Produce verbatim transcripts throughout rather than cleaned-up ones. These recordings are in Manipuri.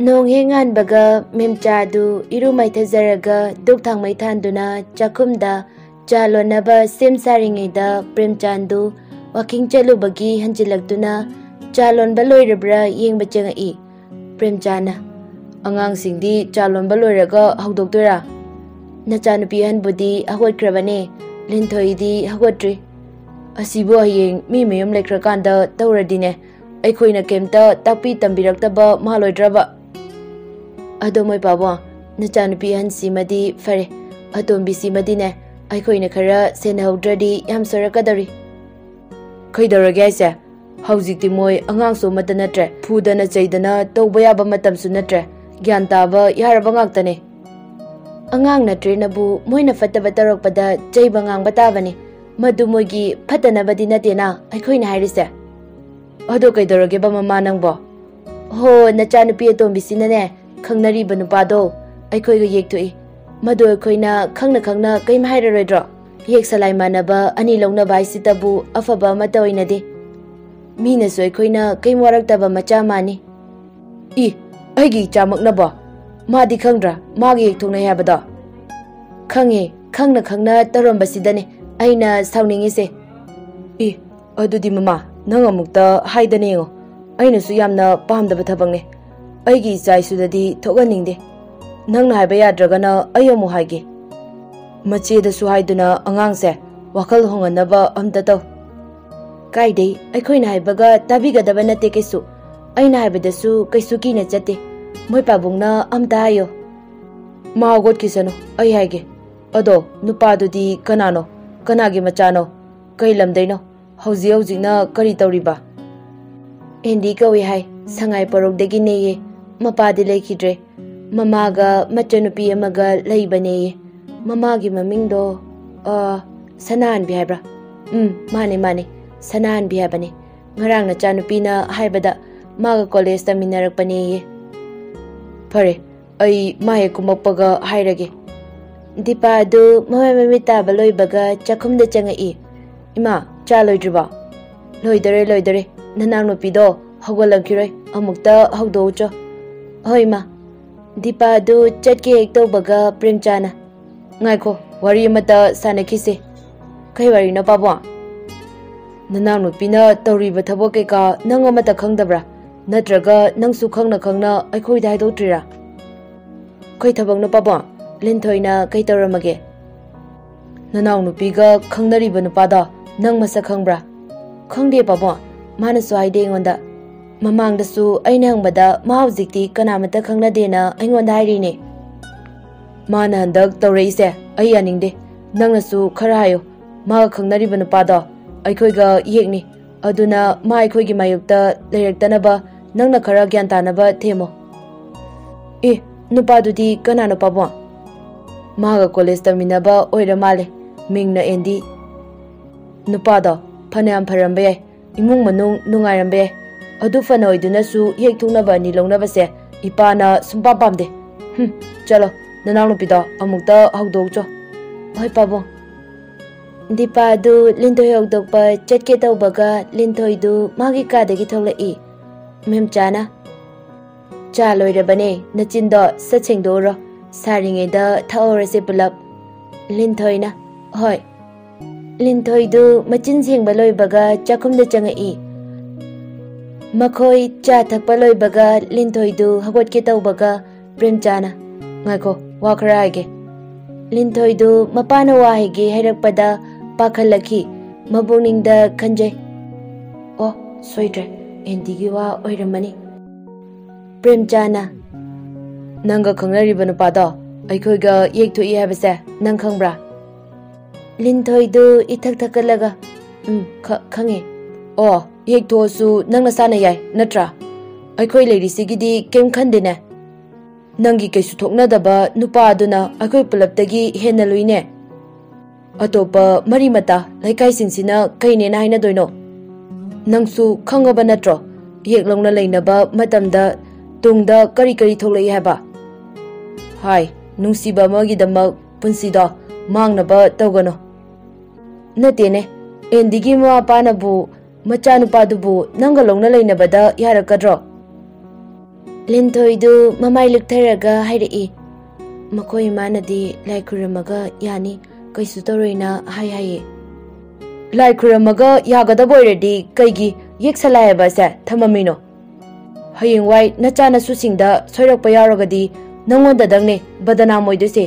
ꯅꯣꯡ ꯍꯦꯛ ꯉꯥꯟꯕꯒ ꯃꯦꯝꯆꯥꯗꯨ ꯏꯔꯨ ꯃꯥꯏꯊꯖꯔꯒ ꯙꯨꯛ ꯊꯥꯡꯃꯩ ꯊꯥꯟꯗꯨꯅ ꯆꯥꯛꯈꯨꯝꯗ ꯆꯥ ꯂꯣꯟꯅꯕ ꯁꯦꯝ ꯁꯥꯔꯤꯉꯩꯗ ꯄ꯭ꯔꯦꯝꯆꯥꯟꯗꯨ ꯋꯥꯀꯤꯡ ꯆꯠꯂꯨꯕꯒꯤ ꯍꯟꯖꯤꯜꯂꯛꯇꯨꯅ ꯆꯥ ꯂꯣꯟꯕ ꯂꯣꯏꯔꯕ꯭ꯔꯥ ꯌꯦꯡꯕ ꯆꯪꯉꯛꯏ꯫ ꯄ꯭ꯔꯦꯝꯆꯥꯟꯅ, "ꯑꯉꯥꯡꯁꯤꯡꯗꯤ ꯆꯥ ꯂꯣꯟꯕ ꯂꯣꯏꯔꯒ ꯍꯧꯗꯣꯛꯇꯣꯏꯔꯥ? ꯅꯆꯥꯅꯨꯄꯤ ꯑꯍꯟꯕꯨꯗꯤ ꯍꯧꯒꯠꯈ꯭ꯔꯕꯅꯦ, ꯂꯤꯟꯊꯣꯏꯗꯤ ꯍꯧꯒꯠꯇ꯭ꯔꯤ꯫ ꯑꯁꯤꯕꯨ ꯍꯌꯦꯡ ꯃꯤ ꯃꯌꯨꯝ ꯂꯩꯈ꯭ꯔꯀꯥꯟꯗ ꯇꯧꯔꯗꯤꯅꯦ, ꯑꯩꯈꯣꯏꯅ ꯀꯩꯝꯇ ꯇꯥꯛꯄꯤ ꯇꯝꯕꯤꯔꯛꯇꯕ ꯃꯥꯜꯂꯣꯏꯗ꯭ꯔꯕ? ꯑꯗꯣ ꯃꯣꯏ ꯄꯥꯕꯨꯡ, ꯅꯆꯥꯅꯨꯄꯤ ꯑꯍꯟꯁꯤꯃꯗꯤ ꯐꯔꯦ, ꯑꯇꯣꯝꯕꯤꯁꯤꯃꯗꯤꯅꯦ, ꯑꯩꯈꯣꯏꯅ ꯈꯔ ꯁꯦꯟꯅꯍꯧꯗ꯭ꯔꯗꯤ ꯌꯥꯝ ꯁꯣꯏꯔꯛꯀꯗꯧꯔꯤ꯫" "ꯀꯩꯗꯧꯔꯒꯦ ꯍꯥꯏꯁꯦ? ꯍꯧꯖꯤꯛꯇꯤ ꯃꯣꯏ ꯑꯉꯥꯡꯁꯨ ꯑꯃꯠꯇ ꯅꯠꯇ꯭ꯔꯦ, ꯐꯨꯗꯅ ꯆꯩꯗꯅ ꯇꯧꯕ ꯌꯥꯕ ꯃꯇꯝꯁꯨ ꯅꯠꯇ꯭ꯔꯦ, ꯒ꯭ꯌꯥꯟ ꯇꯥꯕ ꯌꯥꯔꯕ ꯉꯥꯛꯇꯅꯦ꯫" "ꯑꯉꯥꯡ ꯅꯠꯇ꯭ꯔꯦꯅꯕꯨ ꯃꯣꯏꯅ ꯐꯠꯇꯕ ꯇꯧꯔꯛꯄꯗ ꯆꯩꯕ ꯉꯥꯡꯕ ꯇꯥꯕꯅꯤ, ꯃꯗꯨ ꯃꯣꯏꯒꯤ ꯐꯠꯇꯅꯕꯗꯤ ꯅꯠꯇꯦꯅ ꯑꯩꯈꯣꯏꯅ ꯍꯥꯏꯔꯤꯁꯦ꯫" "ꯑꯗꯣ ꯀꯩꯗꯧꯔꯒꯦꯕ ꯃꯃꯥ ꯅꯪꯕꯣ?" "ꯍꯣ, ꯅꯆꯥꯅꯨꯄꯤ ꯑꯇꯣꯝꯕꯤꯁꯤꯅꯅꯦ, ꯈꯪꯅꯔꯤꯕ ꯅꯨꯄꯥꯗꯣ ꯑꯩꯈꯣꯏꯒ ꯌꯦꯛꯊꯣꯛꯏ꯫ ꯃꯗꯨ ꯑꯩꯈꯣꯏꯅ ꯈꯪꯅ ꯈꯪꯅ ꯀꯩꯝ ꯍꯥꯏꯔꯔꯣꯏꯗ꯭ꯔꯣ? ꯌꯦꯛ ꯁꯂꯥꯏ ꯃꯥꯟꯅꯕ ꯑꯅꯤ ꯂꯧꯅꯕ ꯍꯥꯏꯁꯤꯇꯕꯨ ꯑꯐꯕ ꯑꯃꯠꯇ ꯑꯣꯏꯅꯗꯦ꯫ ꯃꯤꯅꯁꯨ ꯑꯩꯈꯣꯏꯅ ꯀꯩꯝ ꯋꯥꯔꯛꯇꯕ ꯃꯆꯥ ꯃꯥꯅꯤ꯫" "ꯏ, ꯑꯩꯒꯤ ꯏꯆꯥꯃꯛꯅꯕꯣ? ꯃꯥꯗꯤ ꯈꯪꯗ꯭ꯔꯥ ꯃꯥꯒ ꯌꯦꯛꯊꯣꯛꯅꯩ ꯍꯥꯏꯕꯗꯣ?" "ꯈꯪꯉꯦ, ꯈꯪꯅ ꯈꯪꯅ ꯇꯧꯔꯝꯕꯁꯤꯗꯅꯦ ꯑꯩꯅ ꯁꯥꯎꯅꯤꯡꯉꯤꯁꯦ꯫" "ꯏ, ꯑꯗꯨꯗꯤ ꯃꯃꯥ, ꯅꯪ ꯑꯃꯨꯛꯇ ꯍꯥꯏꯗꯅ ꯌꯦꯡꯉꯣ꯫ ꯑꯩꯅꯁꯨ ꯌꯥꯝꯅ ꯄꯥꯝꯗꯕ ꯊꯕꯛꯅꯦ꯫ ꯑꯩꯒꯤ ꯏꯆꯥ ꯏꯁꯨꯗꯗꯤ ꯊꯣꯛꯍꯟꯅꯤꯡꯗꯦ꯫ ꯅꯪꯅ ꯍꯥꯏꯕ ꯌꯥꯗ꯭ꯔꯒꯅ ꯑꯩ ꯑꯃꯨꯛ ꯍꯥꯏꯒꯦ꯫" "ꯃꯆꯦꯗꯁꯨ ꯍꯥꯏꯗꯨꯅ ꯑꯉꯥꯡꯁꯦ ꯋꯥꯈꯜ ꯍꯣꯡꯍꯟꯅꯕ ꯑꯝꯇ ꯇꯧ꯫" "ꯀꯥꯏꯗꯩ, ꯑꯩꯈꯣꯏꯅ ꯍꯥꯏꯕꯒ ꯇꯥꯕꯤꯒꯗꯕ ꯅꯠꯇꯦ ꯀꯩꯁꯨ꯫ ꯑꯩꯅ ꯍꯥꯏꯕꯗꯁꯨ ꯀꯩꯁꯨ ꯀꯤꯅ ꯆꯠꯇꯦ꯫ ꯃꯣꯏ ꯄꯥꯕꯨꯡꯅ ꯑꯝꯇ ꯍꯥꯏꯌꯣ꯫" "ꯃꯥ ꯍꯧꯒꯠꯈꯤꯁꯅꯨ, ꯑꯩ ꯍꯥꯏꯒꯦ꯫ ꯑꯗꯣ ꯅꯨꯄꯥꯗꯨꯗꯤ ꯀꯅꯥꯅꯣ? ꯀꯅꯥꯒꯤ ꯃꯆꯥꯅꯣ? ꯀꯩ ꯂꯝꯗꯩꯅꯣ? ꯍꯧꯖꯤꯛ ꯍꯧꯖꯤꯛꯅ ꯀꯔꯤ ꯇꯧꯔꯤꯕ?" "ꯑꯦꯟꯗꯤ ꯀꯧꯏ ꯍꯥꯏ, ꯁꯉꯥꯏ ꯄꯣꯔꯧꯗꯒꯤꯅꯦꯌꯦ꯫ ꯃꯄꯥꯗꯤ ꯂꯩꯈꯤꯗ꯭ꯔꯦ꯫ ꯃꯃꯥꯒ ꯃꯆꯟꯅꯨꯄꯤ ꯑꯃꯒ ꯂꯩꯕꯅꯦꯌꯦ꯫ ꯃꯃꯥꯒꯤ ꯃꯃꯤꯡꯗꯣ, ꯑ, ꯁꯅꯥꯍꯟꯕꯤ ꯍꯥꯏꯕ꯭ꯔꯥ? ꯎꯝ, ꯃꯥꯅꯦ, ꯃꯥꯅꯦ, ꯁꯅꯥꯍꯟꯕꯤ ꯍꯥꯏꯕꯅꯦ꯫ ꯉꯔꯥꯡ ꯅꯆꯥꯅꯨꯄꯤꯅ ꯍꯥꯏꯕꯗ ꯃꯥꯒ ꯀꯣꯂꯦꯖ ꯇꯝꯃꯤꯟꯅꯔꯛꯄꯅꯦꯌꯦ꯫" "ꯐꯔꯦ, ꯑꯩ ꯃꯥ ꯍꯦꯛ ꯀꯨꯝꯃꯛꯄꯒ ꯍꯥꯏꯔꯒꯦ꯫" ꯗꯤꯄꯥ ꯑꯗꯨ ꯃꯃꯥꯏ ꯃꯃꯤꯠ ꯇꯥꯕ ꯂꯣꯏꯕꯒ ꯆꯥꯛꯈꯨꯝꯗ ꯆꯪꯉꯛꯏ꯫ "ꯏꯃꯥ, ꯆꯥ ꯂꯣꯏꯗ꯭ꯔꯤꯕꯣ?" "ꯂꯣꯏꯗꯣꯔꯦ, ꯂꯣꯏꯗꯣꯔꯦ꯫ ꯅꯅꯥꯎꯅꯨꯄꯤꯗꯣ ꯍꯧꯒꯠꯂꯝꯈꯤꯔꯣꯏ, ꯑꯃꯨꯛꯇ ꯍꯧꯗꯣꯛꯎꯆꯣ꯫" ꯍꯣꯏ ꯏꯃꯥ꯫ ꯗꯤꯄꯥꯗꯨ ꯆꯠꯀꯦ ꯍꯦꯛ ꯇꯧꯕꯒ ꯄ꯭ꯔꯦꯝꯆꯥꯅ, "ꯉꯥꯏꯈꯣ, ꯋꯥꯔꯤ ꯑꯃꯇ ꯁꯥꯟꯅꯈꯤꯁꯦ꯫" "ꯀꯩ ꯋꯥꯔꯤꯅꯣ ꯄꯥꯕꯨꯡ?" "ꯅꯅꯥꯎꯅꯨꯄꯤꯅ ꯇꯧꯔꯤꯕ ꯊꯕꯛ ꯀꯩꯀꯥ ꯅꯪ ꯑꯃꯠꯇ ꯈꯪꯗꯕ꯭ꯔꯥ? ꯅꯠꯇ꯭ꯔꯒ ꯅꯪꯁꯨ ꯈꯪꯅ ꯈꯪꯅ ꯑꯩꯈꯣꯏꯗ ꯍꯥꯏꯗꯣꯛꯇ꯭ꯔꯤꯔꯥ?" "ꯀꯩ ꯊꯕꯛꯅꯣ ꯄꯥꯕꯨꯡ? ꯂꯤꯟꯊꯣꯏꯅ ꯀꯩ ꯇꯧꯔꯝꯃꯒꯦ?" "ꯅꯅꯥꯎꯅꯨꯄꯤꯒ ꯈꯪꯅꯔꯤꯕ ꯅꯨꯄꯥꯗꯣ ꯅꯪ ꯃꯁꯛ ꯈꯪꯕ꯭ꯔꯥ?" "ꯈꯪꯗꯦ ꯄꯥꯕꯨꯡ, ꯃꯥꯅꯁꯨ ꯍꯥꯏꯗꯦ ꯑꯩꯉꯣꯟꯗ꯫ ꯃꯃꯥꯡꯗꯁꯨ ꯑꯩꯅ ꯍꯪꯕꯗ ꯃꯥ ꯍꯧꯖꯤꯛꯇꯤ ꯀꯅꯥꯃꯠꯇ ꯈꯪꯅꯗꯦꯅ ꯑꯩꯉꯣꯟꯗ ꯍꯥꯏꯔꯤꯅꯦ꯫" "ꯃꯥꯅ ꯍꯟꯗꯛ ꯇꯧꯔꯛꯏꯁꯦ ꯑꯩ ꯌꯥꯅꯤꯡꯗꯦ꯫ ꯅꯪꯅꯁꯨ ꯈꯔ ꯍꯥꯏꯌꯨ꯫ ꯃꯥꯒ ꯈꯪꯅꯔꯤꯕ ꯅꯨꯄꯥꯗꯣ ꯑꯩꯈꯣꯏꯒ ꯌꯦꯛꯅꯤ꯫ ꯑꯗꯨꯅ ꯃꯥ ꯑꯩꯈꯣꯏꯒꯤ ꯃꯥꯌꯣꯛꯇ ꯂꯩꯔꯛꯇꯅꯕ ꯅꯪꯅ ꯈꯔ ꯒ꯭ꯌꯥꯟ ꯇꯥꯅꯕ ꯊꯦꯝꯃꯣ꯫" "ꯑꯦ, ꯅꯨꯄꯥꯗꯨꯗꯤ ꯀꯅꯥꯅꯣ ꯄꯥꯕꯨꯡ?" "ꯃꯥꯒ ꯀꯣꯂꯦꯖ ꯇꯝꯃꯤꯟꯅꯕ ꯑꯣꯏꯔ ꯃꯥꯜꯂꯦ꯫ ꯃꯤꯡꯅ ꯑꯦꯟꯗꯤ꯫" "ꯅꯨꯄꯥꯗꯣ ꯐꯅꯌꯥꯝ ꯐꯔꯝꯕ ꯌꯥꯏ, ꯏꯃꯨꯡ ꯃꯅꯨꯡ ꯅꯨꯡꯉꯥꯏꯔꯝꯕ ꯌꯥꯏ꯫ ꯑꯗꯨ ꯐꯅ ꯑꯣꯏꯗꯨꯅꯁꯨ ꯍꯦꯛ ꯊꯣꯛꯅꯕ ꯑꯅꯤ ꯂꯧꯅꯕꯁꯦ ꯏꯄꯥꯅ ꯁꯨꯡꯄꯥꯝ ꯄꯥꯝꯗꯦ꯫ ꯍꯨꯝ, ꯆꯠꯂꯣ, ꯅꯅꯥꯎꯅꯨꯄꯤꯗꯣ ꯑꯃꯨꯛꯇ ꯍꯧꯗꯣꯛꯎꯆꯣ꯫" "ꯍꯣꯏ ꯄꯥꯕꯨꯡ꯫" ꯗꯤꯄꯥꯗꯨ ꯂꯤꯟꯊꯣꯏ ꯍꯧꯗꯣꯛꯄ ꯆꯠꯀꯦ ꯇꯧꯕꯒ ꯂꯤꯟꯊꯣꯏꯗꯨ ꯃꯥꯒꯤ ꯀꯥꯗꯒꯤ ꯊꯣꯛꯂꯛꯏ꯫ ꯃꯦꯝꯆꯥꯅ, "ꯆꯥ ꯂꯣꯏꯔꯕꯅꯦ, ꯅꯆꯤꯟꯗꯣ ꯁꯠ ꯁꯦꯡꯗꯣꯛꯎꯔꯣ꯫ ꯁꯥꯔꯤꯉꯩꯗ ꯊꯛꯍꯧꯔꯁꯦ ꯄꯨꯂꯞ꯫" ꯂꯤꯟꯊꯣꯏꯅ, "ꯍꯣꯏ꯫" ꯂꯤꯟꯊꯣꯏꯗꯨ ꯃꯆꯤꯟ ꯁꯦꯡꯕ ꯂꯣꯏꯕꯒ ꯆꯥꯛꯈꯨꯝꯗ ꯆꯪꯉꯛꯏ꯫ ꯃꯈꯣꯏ ꯆꯥ ꯊꯛꯄ ꯂꯣꯏꯕꯒ ꯂꯤꯟꯊꯣꯏꯗꯨ ꯍꯧꯒꯠꯀꯦ ꯇꯧꯕꯒ ꯄ꯭ꯔꯦꯝꯆꯥꯅ, "ꯉꯥꯏꯈꯣ, ꯋꯥ ꯈꯔ ꯍꯥꯏꯒꯦ꯫" ꯂꯤꯟꯊꯣꯏꯗꯨ ꯃꯄꯥꯅ ꯋꯥ ꯍꯥꯏꯒꯦ ꯍꯥꯏꯔꯛꯄꯗ ꯄꯥꯈꯠꯂꯛꯈꯤ꯫ ꯃꯄꯨꯛꯅꯤꯡꯗ ꯈꯟꯖꯩ, "ꯑꯣ, ꯁꯣꯏꯗ꯭ꯔꯦ, ꯑꯦꯟꯗꯤꯒꯤ ꯋꯥ ꯑꯣꯏꯔꯝꯃꯅꯤ꯫" ꯄ꯭ꯔꯦꯝꯆꯥꯅ, "ꯅꯪꯒ ꯈꯪꯅꯔꯤꯕ ꯅꯨꯄꯥꯗꯣ ꯑꯩꯈꯣꯏꯒ ꯌꯦꯛꯊꯣꯛꯏ ꯍꯥꯏꯕꯁꯦ ꯅꯪ ꯈꯪꯕ꯭ꯔꯥ?" ꯂꯤꯟꯊꯣꯏꯗꯨ ꯏꯊꯛ ꯊꯛꯀꯠꯂꯒ, "ꯎꯝ, ꯈ-, ꯈꯪꯉꯦ꯫" "ꯑꯣ, ꯌꯦꯛꯊꯣꯛꯑꯁꯨ ꯅꯪ ꯅꯁꯥꯅ ꯌꯥꯏ, ꯅꯠꯇ꯭ꯔꯥ? ꯑꯩꯈꯣꯏ ꯂꯩꯔꯤꯁꯤꯒꯤꯗꯤ ꯀꯩꯝ ꯈꯟꯗꯦꯅꯦ꯫ ꯅꯪꯒꯤ ꯀꯩꯁꯨ ꯊꯣꯛꯅꯗꯕ ꯅꯨꯄꯥ ꯑꯗꯨꯅ ꯑꯩꯈꯣꯏ ꯄꯨꯂꯞꯇꯒꯤ ꯍꯦꯟꯅ ꯂꯨꯏꯅꯦ꯫ ꯑꯇꯣꯞꯄ ꯃꯔꯤ ꯃꯇꯥ ꯂꯩꯀꯥꯏꯁꯤꯡꯁꯤꯅ ꯀꯩꯅꯦꯅ ꯍꯥꯏꯅꯗꯣꯏꯅꯣ? ꯅꯪꯁꯨ ꯈꯪꯉꯕ ꯅꯠꯇ꯭ꯔꯣ? ꯌꯦꯛ ꯂꯧꯅ ꯂꯩꯅꯕ ꯃꯇꯝꯗ ꯇꯨꯡꯗ ꯀꯔꯤ ꯀꯔꯤ ꯊꯣꯛꯂꯛꯏ ꯍꯥꯏꯕ? ꯍꯥꯏ, ꯅꯨꯡꯁꯤꯕ ꯑꯃꯒꯤꯗꯃꯛ ꯄꯨꯟꯁꯤꯗꯣ ꯃꯥꯡꯅꯕ ꯇꯧꯒꯅꯨ꯫" "ꯅꯠꯇꯦꯅꯦ, ꯑꯦꯟꯗꯤꯒꯤ ꯃꯃꯥ ꯃꯄꯥꯅꯕꯨ ꯃꯆꯥꯅꯨꯄꯥꯗꯨꯕꯨ ꯅꯪꯒ ꯂꯧꯅ ꯂꯩꯅꯕꯗ ꯌꯥꯔꯛꯀꯗ꯭ꯔꯣ?" ꯂꯤꯟꯊꯣꯏꯗꯨ ꯃꯃꯥꯏ ꯂꯨꯛꯊꯔꯒ ꯍꯥꯏꯔꯛꯏ꯫ ꯃꯈꯣꯏ ꯏꯃꯥꯅꯗꯤ ꯂꯥꯏ ꯈꯨꯔꯝꯃꯒ ꯌꯥꯅꯤ, ꯀꯩꯁꯨ ꯇꯧꯔꯣꯏꯅ ꯍꯥꯏ ꯍꯥꯏꯌꯦ꯫ ꯂꯥꯏ ꯈꯨꯔꯝꯃꯒ ꯌꯥꯒꯗꯕ ꯑꯣꯏꯔꯗꯤ ꯀꯩꯒꯤ ꯌꯦꯛꯁꯜꯂꯥꯏ ꯍꯥꯏꯕ ꯑꯁꯦ ꯊꯝꯃꯝꯃꯤꯅꯣ? ꯍꯌꯦꯡꯋꯥꯏ ꯅꯆꯥꯅꯁꯨꯁꯤꯡꯗ ꯁꯣꯏꯔꯛꯄ ꯌꯥꯎꯔꯒꯗꯤ ꯅꯪꯉꯣꯟꯗꯗꯪꯅꯦ ꯕꯗꯅꯥꯝ ꯑꯣꯏꯗꯣꯏꯁꯦ꯫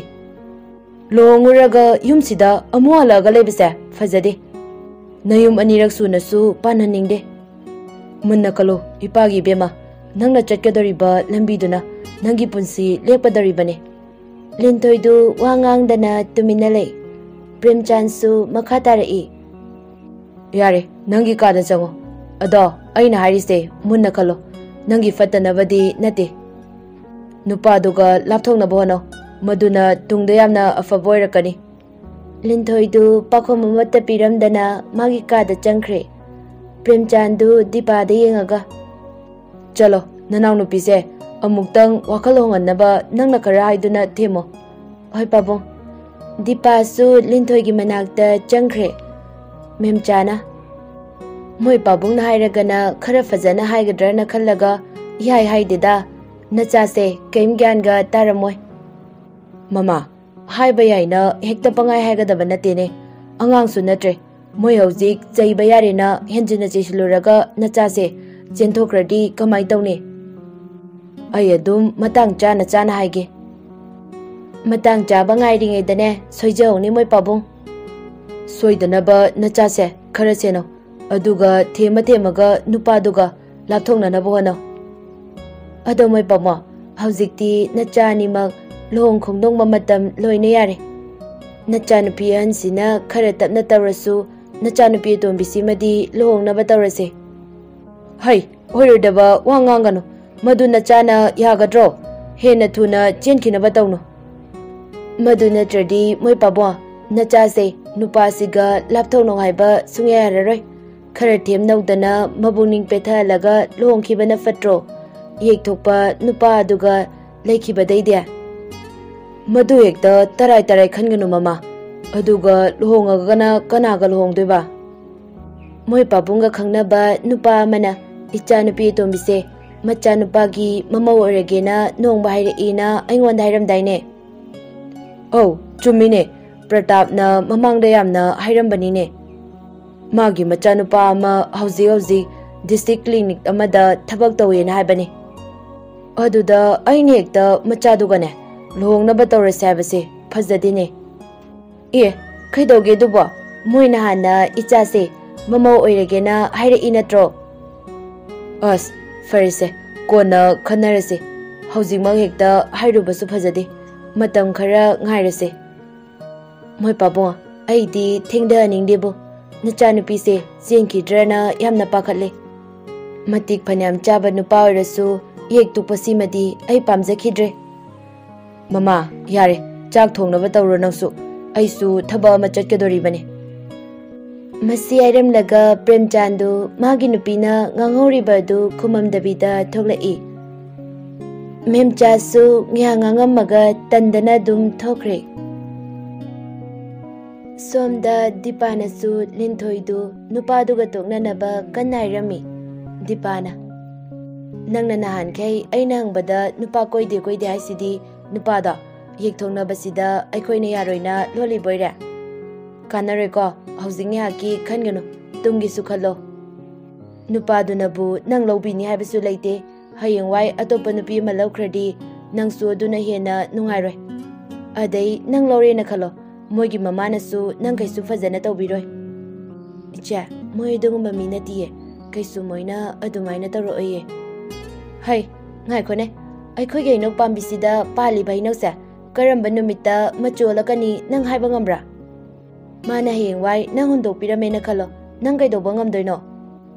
ꯂꯨꯍꯣꯡꯉꯨꯔꯒ ꯌꯨꯝꯁꯤꯗ ꯑꯃꯨꯛ ꯍꯜꯂꯛꯑꯒ ꯂꯩꯕꯁꯦ ꯐꯖꯗꯦ꯫ ꯅꯌꯨꯝ ꯑꯅꯤꯔꯛ ꯁꯨꯅꯁꯨ ꯄꯥꯟꯍꯟꯅꯤꯡꯗꯦ꯫ ꯃꯨꯟꯅ ꯈꯜꯂꯣ ꯏꯄꯥꯒꯤ ꯏꯕꯦꯝꯃ, ꯅꯪꯅ ꯆꯠꯀꯗꯧꯔꯤꯕ ꯂꯝꯕꯤꯗꯨꯅ ꯅꯪꯒꯤ ꯄꯨꯟꯁꯤ ꯂꯦꯞꯀꯗꯧꯔꯤꯕꯅꯤ꯫ ꯂꯤꯟꯊꯣꯏꯗꯨ ꯋꯥ ꯉꯥꯡꯗꯅ ꯇꯨꯃꯤꯟꯅ ꯂꯩ꯫ ꯄ꯭ꯔꯦꯝꯆꯥꯟꯁꯨ ꯃꯈꯥ ꯇꯥꯔꯛꯏ꯫ ꯌꯥꯔꯦ, ꯅꯪꯒꯤ ꯀꯥꯗ ꯆꯪꯉꯣ꯫ ꯑꯗꯣ ꯑꯩꯅ ꯍꯥꯏꯔꯤꯁꯦ ꯃꯨꯟꯅ ꯈꯜꯂꯣ, ꯅꯪꯒꯤ ꯐꯠꯇꯅꯕꯗꯤ ꯅꯠꯇꯦ꯫ ꯅꯨꯄꯥꯗꯨꯒ ꯂꯥꯞꯊꯣꯛꯅꯕ ꯍꯣꯠꯅꯧ, ꯃꯗꯨꯅ ꯇꯨꯡꯗ ꯌꯥꯝꯅ ꯑꯐꯕ ꯑꯣꯏꯔꯛꯀꯅꯤ꯫ ꯂꯤꯟꯊꯣꯏꯗꯨ ꯄꯥꯈꯨꯝ ꯑꯃꯠꯇ ꯄꯤꯔꯝꯗꯅ ꯃꯥꯒꯤ ꯀꯥꯗ ꯆꯪꯈ꯭ꯔꯦ꯫ ꯄ꯭ꯔꯦꯝꯆꯥꯟꯗꯨ ꯗꯤꯄꯥꯗ ꯌꯦꯡꯉꯒ, ꯆꯠꯂꯣ, ꯅꯅꯥꯎꯅꯨꯄꯤꯁꯦ ꯑꯃꯨꯛꯇꯪ ꯋꯥꯈꯜ ꯍꯣꯡꯍꯟꯅꯕ ꯅꯪꯅ ꯈꯔ ꯍꯥꯏꯗꯨꯅ ꯊꯦꯝꯃꯣ꯫ ꯍꯣꯏ ꯄꯥꯕꯨꯡ꯫ ꯗꯤꯄꯥꯁꯨ ꯂꯤꯟꯊꯣꯏꯒꯤ ꯃꯅꯥꯛꯇ ꯆꯪꯈ꯭ꯔꯦ꯫ ꯃꯦꯝꯆꯥꯅ, ꯃꯣꯏ ꯄꯥꯕꯨꯡꯅ ꯍꯥꯏꯔꯒꯅ ꯈꯔ ꯐꯖꯅ ꯍꯥꯏꯒꯗ꯭ꯔꯅ ꯈꯜꯂꯒ ꯏꯍꯥꯏ ꯍꯥꯏꯗꯦꯗ꯫ ꯅꯆꯥꯁꯦ ꯀꯩꯝ ꯒ꯭ꯌꯥꯟꯒ ꯇꯥꯔꯝꯃꯣꯏ꯫ ꯃꯃꯥ, ꯍꯥꯏꯕ ꯌꯥꯏꯅ ꯍꯦꯛꯇ ꯄꯪꯍꯥꯏ ꯍꯥꯏꯒꯗꯕ ꯅꯠꯇꯦꯅꯦ꯫ ꯑꯉꯥꯡꯁꯨ ꯅꯠꯇ꯭ꯔꯦ꯫ ꯃꯣꯏ ꯍꯧꯖꯤꯛ ꯆꯩꯕ ꯌꯥꯔꯦꯅ ꯍꯦꯟꯖꯤꯟꯅ ꯆꯩꯁꯤꯜꯂꯨꯔꯒ ꯅꯆꯥꯁꯦ ꯆꯦꯟꯊꯣꯛꯈ꯭ꯔꯗꯤ ꯀꯃꯥꯏ ꯇꯧꯅꯤ? ꯑꯩ ꯑꯗꯨꯝ ꯃꯇꯥꯡ ꯆꯥꯅ ꯆꯥꯅ ꯍꯥꯏꯒꯦ꯫ ꯃꯇꯥꯡ ꯆꯥꯕ ꯉꯥꯏꯔꯤꯉꯩꯗꯅꯦ ꯁꯣꯏꯖꯍꯧꯅꯤ ꯃꯣꯏ ꯄꯥꯕꯨꯡ꯫ ꯁꯣꯏꯗꯅꯕ ꯅꯆꯥꯁꯦ ꯈꯔ ꯁꯦꯟꯅꯧ, ꯑꯗꯨꯒ ꯊꯦꯝꯃ ꯊꯦꯝꯃꯒ ꯅꯨꯄꯥꯗꯨꯒ ꯂꯥꯞꯊꯣꯛꯅꯅꯕ ꯍꯣꯠꯅꯧ꯫ ꯑꯗꯣ ꯃꯣꯏ ꯄꯥꯕꯨꯡ, ꯍꯧꯖꯤꯛꯇꯤ ꯅꯆꯥ ꯑꯅꯤꯃꯛ ꯂꯨꯍꯣꯡ ꯈꯣꯡꯗꯣꯡꯕ ꯃꯇꯝ ꯂꯣꯏꯅ ꯌꯥꯔꯦ꯫ ꯅꯆꯥꯅꯨꯄꯤ ꯑꯍꯟꯁꯤꯅ ꯈꯔ ꯇꯞꯅ ꯇꯧꯔꯁꯨ ꯅꯆꯥꯅꯨꯄꯤ ꯑꯇꯣꯝꯕꯤꯁꯤꯃꯗꯤ ꯂꯨꯍꯣꯡꯅꯕ ꯇꯧꯔꯁꯦ꯫ ꯍꯩ, ꯑꯣꯏꯔꯣꯏꯗꯕ ꯋꯥ ꯉꯥꯡꯒꯅꯨ꯫ ꯃꯗꯨ ꯅꯆꯥꯅ ꯌꯥꯒꯗ꯭ꯔꯣ? ꯍꯦꯟꯅ ꯊꯨꯅ ꯆꯦꯟꯈꯤꯅꯕ ꯇꯧꯅꯨ꯫ ꯃꯗꯨ ꯅꯠꯇ꯭ꯔꯗꯤ ꯃꯣꯏ ꯄꯥꯕꯨꯡ, ꯅꯆꯥꯁꯦ ꯅꯨꯄꯥꯁꯤꯒ ꯂꯥꯞꯊꯣꯛꯅꯧ ꯍꯥꯏꯕ ꯁꯨꯡꯌꯥ ꯌꯥꯔꯔꯣꯏ꯫ ꯈꯔ ꯊꯦꯝꯅꯧꯗꯅ ꯃꯕꯨꯛꯅꯤꯡ ꯄꯦꯊꯍꯜꯂꯒ ꯂꯨꯍꯣꯡꯈꯤꯕꯅ ꯐꯠꯇ꯭ꯔꯣ? ꯌꯦꯛꯊꯣꯛꯄ ꯅꯨꯄꯥ ꯑꯗꯨꯒ ꯂꯩꯈꯤꯕꯗꯩꯗꯤ꯫ ꯃꯗꯨ ꯍꯦꯛꯇ ꯇꯔꯥꯏ ꯇꯔꯥꯏ ꯈꯟꯒꯅꯨ ꯃꯃꯥ꯫ ꯑꯗꯨꯒ ꯂꯨꯍꯣꯡꯉꯒꯅ ꯀꯅꯥꯒ ꯂꯨꯍꯣꯡꯗꯣꯏꯕ? ꯃꯣꯏ ꯄꯥꯕꯨꯡꯒ ꯈꯪꯅꯕ ꯅꯨꯄꯥ ꯑꯃꯅ ꯏꯆꯥ ꯅꯨꯄꯤ ꯑꯇꯣꯝꯕꯤꯁꯦ ꯃꯆꯥꯅꯨꯄꯥꯒꯤ ꯃꯃꯧ ꯑꯣꯏꯔꯒꯦꯅ ꯅꯣꯡꯃ ꯍꯥꯏꯔꯛꯏꯅ ꯑꯩꯉꯣꯟꯗ ꯍꯥꯏꯔꯝꯗꯥꯏꯅꯦ? ꯑꯧ, ꯆꯨꯝꯃꯤꯅꯦ꯫ ꯄ꯭ꯔꯇꯥꯞꯅ ꯃꯃꯥꯡꯗ ꯌꯥꯝꯅ ꯍꯥꯏꯔꯝꯕꯅꯤꯅꯦ꯫ ꯃꯥꯒꯤ ꯃꯆꯥꯅꯨꯄꯥ ꯑꯃ ꯍꯧꯖꯤꯛ ꯍꯧꯖꯤꯛ ꯗꯤꯁꯇ꯭ꯔꯤꯛ ꯀ꯭ꯂꯤꯅꯤꯛ ꯑꯃꯗ ꯊꯕꯛ ꯇꯧꯋꯦꯅ ꯍꯥꯏꯕꯅꯤ꯫ ꯑꯗꯨꯗ ꯑꯩꯅ ꯍꯦꯛꯇ ꯃꯆꯥꯗꯨꯒꯅꯦ ꯂꯨꯍꯣꯡꯅꯕ ꯇꯧꯔꯁꯦ ꯍꯥꯏꯕꯁꯦ ꯐꯖꯗꯦꯅꯦ꯫ ꯑꯦ, ꯀꯩꯗꯧꯒꯦ ꯑꯗꯨꯕꯣ? ꯃꯣꯏꯅ ꯍꯥꯟꯅ ꯏꯆꯥꯁꯦ ꯃꯃꯧ ꯑꯣꯏꯔꯒꯦꯅ ꯍꯥꯏꯔꯛꯏ ꯅꯠꯇ꯭ꯔꯣ? ꯑꯁ, ꯐꯔꯦꯁꯦ, ꯀꯣꯟꯅ ꯈꯟꯅꯔꯁꯦ꯫ ꯍꯧꯖꯤꯛꯃꯛ ꯍꯦꯛꯇ ꯍꯥꯏꯔꯨꯕꯁꯨ ꯐꯖꯗꯦ꯫ ꯃꯇꯝ ꯈꯔ ꯉꯥꯏꯔꯁꯦ꯫ ꯃꯣꯏ ꯄꯥꯕꯨꯡ, ꯑꯩꯗꯤ ꯊꯦꯡꯊꯍꯟꯅꯤꯡꯗꯦꯕꯨ꯫ ꯅꯆꯥꯅꯨꯄꯤꯁꯦ ꯆꯦꯟꯈꯤꯗ꯭ꯔꯅ ꯌꯥꯝꯅ ꯄꯥꯈꯠꯂꯦ꯫ ꯃꯇꯤꯛ ꯐꯅꯌꯥꯝ ꯆꯥꯕ ꯅꯨꯄꯥ ꯑꯣꯏꯔꯁꯨ ꯌꯦꯛ ꯇꯨꯛꯄꯁꯤꯃꯗꯤ ꯑꯩ ꯄꯥꯝꯖꯈꯤꯗ꯭ꯔꯦ꯫ ꯃꯃꯥ, ꯌꯥꯔꯦ, ꯆꯥꯛ ꯊꯣꯡꯅꯕ ꯇꯧꯔꯣ ꯅꯪꯁꯨ꯫ ꯑꯩꯁꯨ ꯊꯕꯛ ꯑꯃ ꯆꯠꯀꯗꯣꯔꯤꯕꯅꯤ꯫ ꯃꯁꯤ ꯍꯥꯏꯔꯝꯂꯒ ꯄ꯭ꯔꯦꯝꯆꯥꯟꯗꯨ ꯃꯥꯒꯤ ꯅꯨꯄꯤꯅ ꯉꯥꯡꯍꯧꯔꯤꯕ ꯑꯗꯨ ꯈꯨꯝꯃꯝꯗꯕꯤꯗ ꯊꯣꯛꯂꯛꯏ꯫ ꯃꯦꯝꯆꯥꯁꯨ ꯉꯥꯏꯍꯥꯛ ꯉꯥꯡꯉꯝꯃꯒ ꯇꯟꯗꯅ ꯑꯗꯨꯝ ꯊꯣꯛꯈ꯭ꯔꯦ꯫ ꯁꯣꯝꯗ ꯗꯤꯄꯥꯅꯁꯨ ꯂꯤꯟꯊꯣꯏꯗꯨ ꯅꯨꯄꯥꯗꯨꯒ ꯇꯣꯛꯅꯅꯕ ꯀꯟꯅ ꯍꯥꯏꯔꯝꯃꯤ꯫ ꯗꯤꯄꯥꯅ, "ꯅꯪꯅ ꯅꯍꯥꯟꯈꯩ ꯑꯩꯅ ꯍꯪꯕꯗ ꯅꯨꯄꯥ ꯀꯣꯏꯗꯦ ꯀꯣꯏꯗꯦ ꯍꯥꯏꯁꯤꯗꯤ, ꯅꯨꯄꯥꯗꯣ ꯌꯦꯛꯊꯣꯛꯅꯕꯁꯤꯗ ꯑꯩꯈꯣꯏꯅ ꯌꯥꯔꯣꯏꯅ ꯂꯣꯜꯂꯤꯕꯣꯏꯔꯦ? ꯀꯥꯟꯅꯔꯣꯏꯀꯣ, ꯍꯧꯖꯤꯛ ꯉꯥꯏꯍꯥꯛꯀꯤ ꯈꯟꯒꯅꯨ, ꯇꯨꯡꯒꯤꯁꯨ ꯈꯜꯂꯣ꯫ ꯅꯨꯄꯥꯗꯨꯅꯕꯨ ꯅꯪ ꯂꯧꯕꯤꯅꯤ ꯍꯥꯏꯕꯁꯨ ꯂꯩꯇꯦ, ꯍꯌꯦꯡꯋꯥꯏ ꯑꯇꯣꯞꯄ ꯅꯨꯄꯤ ꯑꯃ ꯂꯧꯈ꯭ꯔꯗꯤ ꯅꯪꯁꯨ ꯑꯗꯨꯅ ꯍꯦꯟꯅ ꯅꯨꯡꯉꯥꯏꯔꯣꯏ꯫ ꯑꯗꯩ ꯅꯪ ꯂꯧꯔꯦꯅ ꯈꯜꯂꯣ, ꯃꯣꯏꯒꯤ ꯃꯃꯥꯅꯁꯨ ꯅꯪ ꯀꯩꯁꯨ ꯐꯖꯅ ꯇꯧꯕꯤꯔꯣꯏ꯫" "ꯏꯆꯦ, ꯃꯣꯏ ꯑꯗꯨꯒꯨꯝꯕ ꯃꯤ ꯅꯠꯇꯤꯌꯦ, ꯀꯩꯁꯨ ꯃꯣꯏꯅ ꯑꯗꯨꯃꯥꯏꯅ ꯇꯧꯔꯛꯑꯣꯏꯌꯦ꯫" "ꯍꯩ, ꯉꯥꯏꯈꯣꯅꯦ, ꯑꯩꯈꯣꯏꯒꯤ ꯍꯩꯅꯧ ꯄꯥꯝꯕꯤꯁꯤꯗ ꯄꯥꯜꯂꯤꯕ ꯍꯩꯅꯧꯁꯦ ꯀꯔꯝꯕ ꯅꯨꯃꯤꯠꯇ ꯃꯆꯨ ꯑꯣꯜꯂꯛꯀꯅꯤ ꯅꯪ ꯍꯥꯏꯕ ꯉꯝꯕ꯭ꯔꯥ? ꯃꯥꯅ ꯍꯌꯦꯡꯋꯥꯏ ꯅꯪ ꯍꯨꯟꯗꯣꯛꯄꯤꯔꯝꯃꯦꯅ ꯈꯜꯂꯣ, ꯅꯪ ꯀꯩꯗꯧꯕ ꯉꯝꯗꯣꯏꯅꯣ?"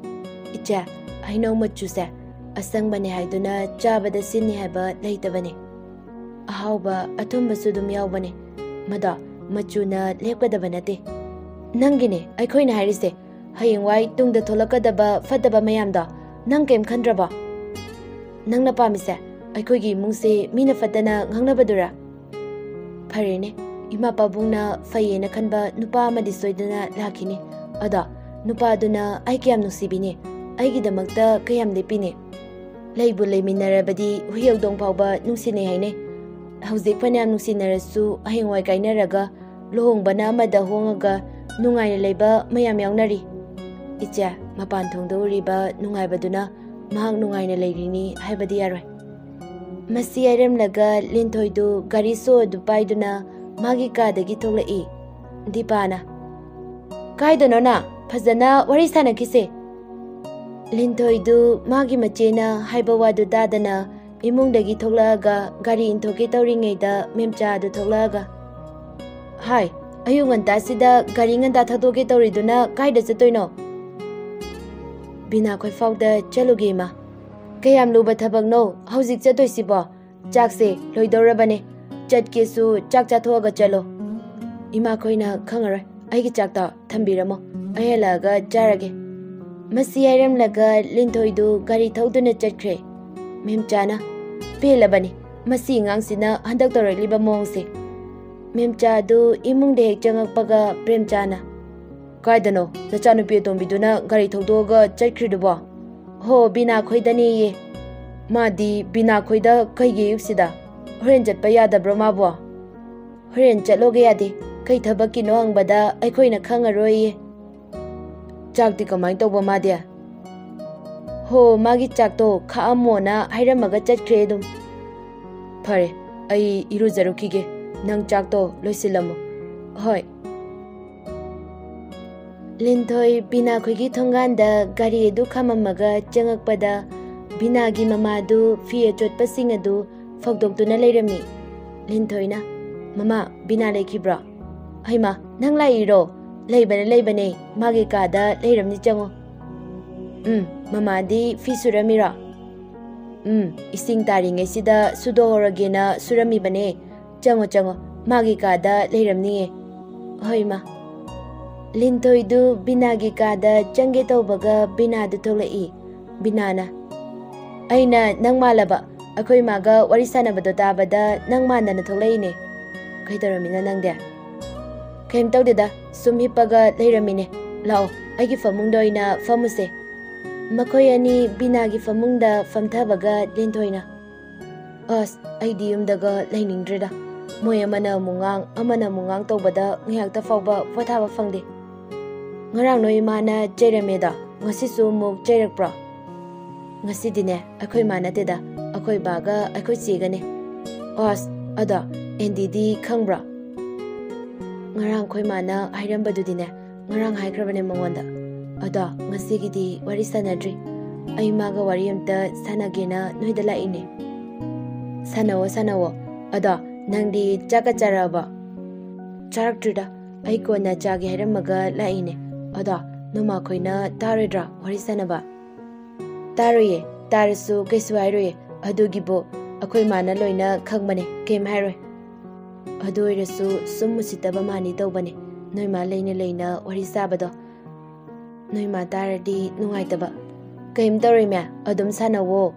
"ꯏꯆꯦ, ꯍꯩꯅꯧ ꯃꯆꯨꯁꯦ ꯑꯁꯪꯕꯅꯦ ꯍꯥꯏꯗꯨꯅ ꯆꯥꯕꯗ ꯁꯤꯟꯅꯤ ꯍꯥꯏꯕ ꯂꯩꯇꯕꯅꯦ꯫ ꯑꯍꯥꯎꯕ ꯑꯊꯨꯝꯕꯁꯨ ꯑꯗꯨꯝ ꯌꯥꯎꯕꯅꯦ꯫ ꯃꯗꯣ ꯃꯆꯨꯅ ꯂꯦꯞꯀꯗꯕ ꯅꯠꯇꯦ꯫" "ꯅꯪꯒꯤꯅꯦ ꯑꯩꯈꯣꯏꯅ ꯍꯥꯏꯔꯤꯁꯦ, ꯍꯌꯦꯡꯋꯥꯏ ꯇꯨꯡꯗ ꯊꯣꯛꯂꯛꯀꯗꯕ ꯐꯠꯇꯕ ꯃꯌꯥꯝꯗꯣ ꯅꯪ ꯀꯩꯝ ꯈꯟꯗ꯭ꯔꯕꯣ? ꯅꯪꯅ ꯄꯥꯝꯃꯤꯁꯦ ꯑꯩꯈꯣꯏꯒꯤ ꯏꯃꯨꯡꯁꯦ ꯃꯤꯅ ꯐꯠꯇꯅ ꯉꯥꯡꯅꯕꯗꯨꯔꯥ?" "ꯐꯔꯦꯅꯦ, ꯏꯃꯥ ꯄꯥꯕꯨꯡꯅ ꯐꯩꯌꯦꯅ ꯈꯟꯕ ꯅꯨꯄꯥ ꯑꯃꯗꯤ ꯁꯣꯏꯗꯅ ꯂꯥꯛꯈꯤꯅꯤ꯫ ꯑꯗꯣ ꯅꯨꯄꯥꯗꯨꯅ ꯑꯩ ꯀꯌꯥꯝ ꯅꯨꯡꯁꯤꯕꯤꯅꯤ, ꯑꯩꯒꯤꯗꯃꯛꯇ ꯀꯌꯥꯝ ꯂꯦꯞꯄꯤꯅꯤ?" ꯂꯩꯕꯨ ꯂꯩꯃꯤꯟꯅꯔꯕꯗꯤ ꯍꯨꯏ ꯍꯧꯗꯣꯡ ꯐꯥꯎꯕ ꯅꯨꯡꯁꯤꯅꯩ ꯍꯥꯏꯅꯩ꯫ ꯍꯧꯖꯤꯛ ꯐꯅꯌꯥꯝ ꯅꯨꯡꯁꯤꯅꯔꯁꯨ ꯍꯌꯦꯡꯋꯥꯏ ꯀꯥꯏꯅꯔꯒ ꯂꯨꯍꯣꯡꯕꯅ ꯑꯃꯗ ꯍꯣꯡꯉꯒ ꯅꯨꯡꯉꯥꯏꯅ ꯂꯩꯕ ꯃꯌꯥꯝ ꯌꯥꯎꯅꯔꯤ꯫ ꯏꯆꯦ, ꯃꯄꯥꯟ ꯊꯣꯡꯗ ꯎꯔꯤꯕ ꯅꯨꯡꯉꯥꯏꯕꯗꯨꯅ ꯃꯍꯥꯛ ꯅꯨꯡꯉꯥꯏꯅ ꯂꯩꯔꯤꯅꯤ ꯍꯥꯏꯕꯗꯤ ꯌꯥꯔꯣꯏ꯫ ꯃꯁꯤ ꯍꯥꯏꯔꯝꯂꯒ ꯂꯤꯟꯊꯣꯏꯗꯨ ꯒꯥꯔꯤ ꯁꯣ ꯑꯗꯨ ꯄꯥꯏꯗꯨꯅ ꯃꯥꯒꯤ ꯀꯥꯗꯒꯤ ꯊꯣꯛꯂꯛꯏ꯫ ꯗꯤꯄꯥꯅ, "ꯀꯥꯏꯗꯅꯣ ꯅꯪ? ꯐꯖꯅ ꯋꯥꯔꯤ ꯁꯥꯟꯅꯈꯤꯁꯦ꯫" ꯂꯤꯟꯊꯣꯏꯗꯨ ꯃꯥꯒꯤ ꯃꯆꯦꯅ ꯍꯥꯏꯕ ꯋꯥꯗꯨ ꯇꯥꯗꯅ ꯏꯃꯨꯡꯗꯒꯤ ꯊꯣꯛꯂꯛꯑꯒ ꯒꯥꯔꯤ ꯏꯟꯊꯣꯛꯀꯦ ꯇꯧꯔꯤꯉꯩꯗ ꯃꯦꯝꯆꯥꯗꯨ ꯊꯣꯛꯂꯛꯑꯒ, "ꯍꯥꯏ, ꯑꯌꯨꯛ ꯉꯟꯇꯥꯁꯤꯗ ꯒꯥꯔꯤ ꯉꯟꯇꯥ ꯊꯧꯗꯣꯛꯀꯦ ꯇꯧꯔꯤꯗꯨꯅ ꯀꯥꯏꯗ ꯆꯠꯇꯣꯏꯅꯣ?" "ꯕꯤꯅꯥ ꯈꯣꯏꯐꯥꯎꯗ ꯆꯠꯂꯨꯒꯦ, ꯏꯃꯥ꯫" "ꯀꯌꯥꯝ ꯂꯨꯕ ꯊꯕꯛꯅꯣ ꯍꯧꯖꯤꯛ ꯆꯠꯇꯣꯏꯁꯤꯕꯣ? ꯆꯥꯛꯁꯦ ꯂꯣꯏꯗꯧꯔꯕꯅꯦ꯫ ꯆꯠꯀꯦꯁꯨ ꯆꯥꯛ ꯆꯥꯊꯣꯛꯑꯒ ꯆꯠꯂꯣ꯫" "ꯏꯃꯥꯈꯣꯏꯅ ꯈꯪꯉꯔꯣꯏ꯫ ꯑꯩꯒꯤ ꯆꯥꯛꯇꯣ ꯊꯝꯕꯤꯔꯝꯃꯣ꯫ ꯑꯩ ꯍꯜꯂꯛꯑꯒ ꯆꯥꯔꯒꯦ꯫" ꯃꯁꯤ ꯍꯥꯏꯔꯝꯂꯒ ꯂꯤꯟꯊꯣꯏꯗꯨ ꯒꯥꯔꯤ ꯊꯧꯗꯨꯅ ꯆꯠꯈ꯭ꯔꯦ꯫ ꯃꯦꯝꯆꯥꯅ, "ꯄꯦꯜꯂꯕꯅꯤ ꯃꯁꯤ ꯑꯉꯥꯡꯁꯤꯅ ꯍꯟꯗꯛ ꯇꯧꯔꯛꯂꯤꯕ ꯃꯑꯣꯡꯁꯦ꯫" ꯃꯦꯝꯆꯥꯗꯨ ꯏꯃꯨꯡꯗ ꯍꯦꯛ ꯆꯪꯉꯛꯄꯒ ꯄ꯭ꯔꯦꯝꯆꯥꯅ, "ꯀꯥꯏꯗꯅꯣ ꯅꯆꯥꯅꯨꯄꯤ ꯑꯇꯣꯝꯕꯤꯗꯨꯅ ꯒꯥꯔꯤ ꯊꯧꯗꯣꯛꯑꯒ ꯆꯠꯈ꯭ꯔꯤꯗꯨꯕꯣ?" "ꯍꯣ, ꯕꯤꯅꯥ ꯈꯣꯏꯗꯅꯦꯌꯦ꯫" "ꯃꯥꯗꯤ ꯕꯤꯅꯥ ꯈꯣꯏꯗ ꯀꯩꯒꯤ ꯑꯌꯨꯛꯁꯤꯗ? ꯍꯣꯔꯦꯟ ꯆꯠꯄ ꯌꯥꯗꯕ꯭ꯔꯣ ꯃꯥꯕꯣ?" "ꯍꯣꯔꯦꯟ ꯆꯠꯂꯣꯒꯦ ꯌꯥꯗꯦ꯫ ꯀꯩ ꯊꯕꯛꯀꯤꯅꯣ ꯍꯪꯕꯗ ꯑꯩꯈꯣꯏꯅ ꯈꯪꯉꯔꯣꯏꯌꯦ꯫" "ꯆꯥꯛꯇꯤ ꯀꯃꯥꯏꯅ ꯇꯧꯕ ꯃꯥꯗꯤ?" "ꯍꯣ, ꯃꯥꯒꯤ ꯆꯥꯛꯇꯣ ꯈꯥꯛꯑꯝꯃꯣꯅ ꯍꯥꯏꯔꯝꯃꯒ ꯆꯠꯈ꯭ꯔꯦ ꯑꯗꯨꯝ꯫" "ꯐꯔꯦ, ꯑꯩ ꯏꯔꯨꯖꯔꯨꯈꯤꯒꯦ꯫ ꯅꯪ ꯆꯥꯛꯇꯣ ꯂꯣꯏꯁꯤꯜꯂꯝꯃꯣ꯫" "ꯍꯣꯏ꯫" ꯂꯤꯟꯊꯣꯏ ꯕꯤꯅꯥ ꯈꯣꯏꯒꯤ ꯊꯣꯡꯒꯥꯟꯗ ꯒꯥꯔꯤ ꯑꯗꯨ ꯈꯥꯝꯃꯝꯃꯒ ꯆꯪꯉꯛꯄꯗ ꯕꯤꯅꯥꯒꯤ ꯃꯃꯥꯗꯨ ꯐꯤ ꯑꯆꯣꯠꯄꯁꯤꯡ ꯑꯗꯨ ꯐꯧꯗꯣꯛꯇꯨꯅ ꯂꯩꯔꯝꯃꯤ꯫ ꯂꯤꯟꯊꯣꯏꯅ, "ꯃꯃꯥ, ꯕꯤꯅꯥ ꯂꯩꯈꯤꯕ꯭ꯔꯣ?" "ꯍꯩꯃꯥ, ꯅꯪ ꯂꯥꯛꯏꯔꯣ? ꯂꯩꯕꯅꯦ, ꯂꯩꯕꯅꯦ, ꯃꯥꯒꯤ ꯀꯥꯗ ꯂꯩꯔꯝꯅꯤ, ꯆꯪꯉꯣ꯫" "ꯎꯝ, ꯃꯃꯥꯗꯤ ꯐꯤ ꯁꯨꯔꯝꯃꯤꯔꯣ?" "ꯎꯝ, ꯏꯁꯤꯡ ꯇꯥꯔꯤꯉꯩꯁꯤꯗ ꯁꯨꯗꯣꯛꯍꯧꯔꯒꯦꯅ ꯁꯨꯔꯝꯃꯤꯕꯅꯦ꯫ ꯆꯪꯉꯣ, ꯆꯪꯉꯣ, ꯃꯥꯒꯤ ꯀꯥꯗ ꯂꯩꯔꯝꯅꯤꯌꯦ꯫" "ꯍꯣꯏ, ꯃꯥ꯫" ꯂꯤꯟꯊꯣꯏꯗꯨ ꯕꯤꯅꯥꯒꯤ ꯀꯥꯗ ꯆꯪꯒꯦ ꯇꯧꯕꯒ ꯕꯤꯅꯥꯗꯨ ꯊꯣꯛꯂꯛꯏ꯫ ꯕꯤꯅꯥꯅ, "ꯑꯩꯅ ꯅꯪ ꯃꯥꯜꯂꯕ, ꯑꯩꯈꯣꯏ ꯃꯥꯒ ꯋꯥꯔꯤ ꯁꯥꯟꯅꯕꯗꯣ ꯇꯥꯕꯗ ꯅꯪ ꯃꯥꯟꯗꯅ ꯊꯣꯛꯂꯛꯏꯅꯦ꯫" "ꯀꯩꯗꯧꯔꯝꯃꯤꯅꯣ ꯅꯪꯗꯤ?" "ꯀꯩꯝ ꯇꯧꯗꯦꯗ, ꯁꯨꯝ ꯍꯤꯞꯄꯒ ꯂꯩꯔꯝꯃꯤꯅꯦ꯫ ꯂꯥꯛꯑꯣ, ꯑꯩꯒꯤ ꯐꯃꯨꯡꯗ ꯑꯣꯏꯅ ꯐꯝꯃꯨꯁꯦ꯫" ꯃꯈꯣꯏ ꯑꯅꯤ ꯕꯤꯅꯥꯒꯤ ꯐꯃꯨꯡꯗ ꯐꯝꯊꯕꯒ ꯂꯤꯟꯊꯣꯏꯅ, "ꯑꯁ, ꯑꯩꯗꯤ ꯌꯨꯝꯗꯒ ꯂꯩꯅꯤꯡꯗ꯭ꯔꯦꯗ꯫ ꯃꯣꯏ ꯑꯃꯅ ꯑꯃꯨꯛ ꯉꯥꯡ, ꯑꯃꯅ ꯑꯃꯨꯛ ꯉꯥꯡ ꯇꯧꯕꯗ ꯉꯥꯏꯍꯥꯛꯇ ꯐꯥꯎꯕ ꯄꯣꯊꯥꯕ ꯐꯪꯗꯦ꯫ ꯉꯔꯥꯡ ꯅꯣꯏ ꯏꯃꯥꯅ ꯆꯩꯔꯝꯃꯦꯗꯣ, ꯉꯁꯤꯁꯨ ꯑꯃꯨꯛ ꯆꯩꯔꯛꯄ꯭ꯔꯣ?" "ꯉꯁꯤꯗꯤꯅꯦ, ꯑꯩꯈꯣꯏ ꯃꯥ ꯅꯠꯇꯦꯗ, ꯑꯩꯈꯣꯏ ꯕꯥꯒ ꯑꯩꯈꯣꯏ ꯆꯦꯒꯅꯦ꯫" "ꯑꯁ, ꯑꯗꯣ ꯑꯦꯟꯗꯤꯗꯤ ꯈꯪꯕ꯭ꯔꯣ?" "ꯉꯔꯥꯡ ꯑꯩꯈꯣꯏ ꯃꯥꯅ ꯍꯥꯏꯔꯝꯕꯗꯨꯗꯤꯅꯦ, ꯉꯔꯥꯡ ꯍꯥꯏꯈ꯭ꯔꯕꯅꯦ ꯃꯉꯣꯟꯗ꯫ ꯑꯗꯣ ꯉꯁꯤꯒꯤꯗꯤ ꯋꯥꯔꯤ ꯁꯥꯟꯅꯗ꯭ꯔꯤ꯫ ꯑꯩ ꯃꯥꯒ ꯋꯥꯔꯤ ꯑꯝꯇ ꯁꯥꯟꯅꯒꯦꯅ ꯅꯣꯏꯗ ꯂꯥꯛꯏꯅꯦ꯫" "ꯁꯥꯟꯅꯧꯋꯣ, ꯁꯥꯟꯅꯧꯋꯣ꯫ ꯑꯗꯣ ꯅꯪꯗꯤ ꯆꯥꯛꯀ ꯆꯥꯔꯛꯑꯕꯣ?" "ꯆꯥꯔꯛꯇ꯭ꯔꯤꯗ꯫ ꯑꯩ ꯀꯣꯟꯅ ꯆꯥꯒꯦ ꯍꯥꯏꯔꯝꯃꯒ ꯂꯥꯛꯏꯅꯦ꯫ ꯑꯗꯣ ꯅꯃꯥꯈꯣꯏꯅ ꯇꯥꯔꯣꯏꯗ꯭ꯔꯣ ꯋꯥꯔꯤ ꯁꯥꯟꯅꯕ?" "ꯇꯥꯔꯣꯏꯌꯦ, ꯇꯥꯔꯁꯨ ꯀꯩꯁꯨ ꯍꯥꯏꯔꯣꯏꯌꯦ꯫ ꯑꯗꯨꯒꯤꯕꯨ ꯑꯩꯈꯣꯏ ꯃꯥꯅ ꯂꯣꯏꯅ ꯈꯪꯕꯅꯦ, ꯀꯩꯝ ꯍꯥꯏꯔꯣꯏ꯫ ꯑꯗꯨ ꯑꯣꯏꯔꯁꯨ ꯁꯨꯝ ꯎꯁꯤꯠꯇꯕ ꯃꯥꯅꯤ ꯇꯧꯕꯅꯦ, ꯅꯣꯏ ꯃꯥ ꯂꯩꯅ ꯂꯩꯅ ꯋꯥꯔꯤ ꯁꯥꯕꯗꯣ꯫ ꯅꯣꯏ ꯃꯥ ꯇꯥꯔꯗꯤ ꯅꯨꯡꯉꯥꯏꯇꯕ꯫" "ꯀꯩꯝ ꯇꯧꯔꯣꯏ ꯃꯦ, ꯑꯗꯨꯝ ꯁꯥꯟꯅꯧꯋꯣ꯫"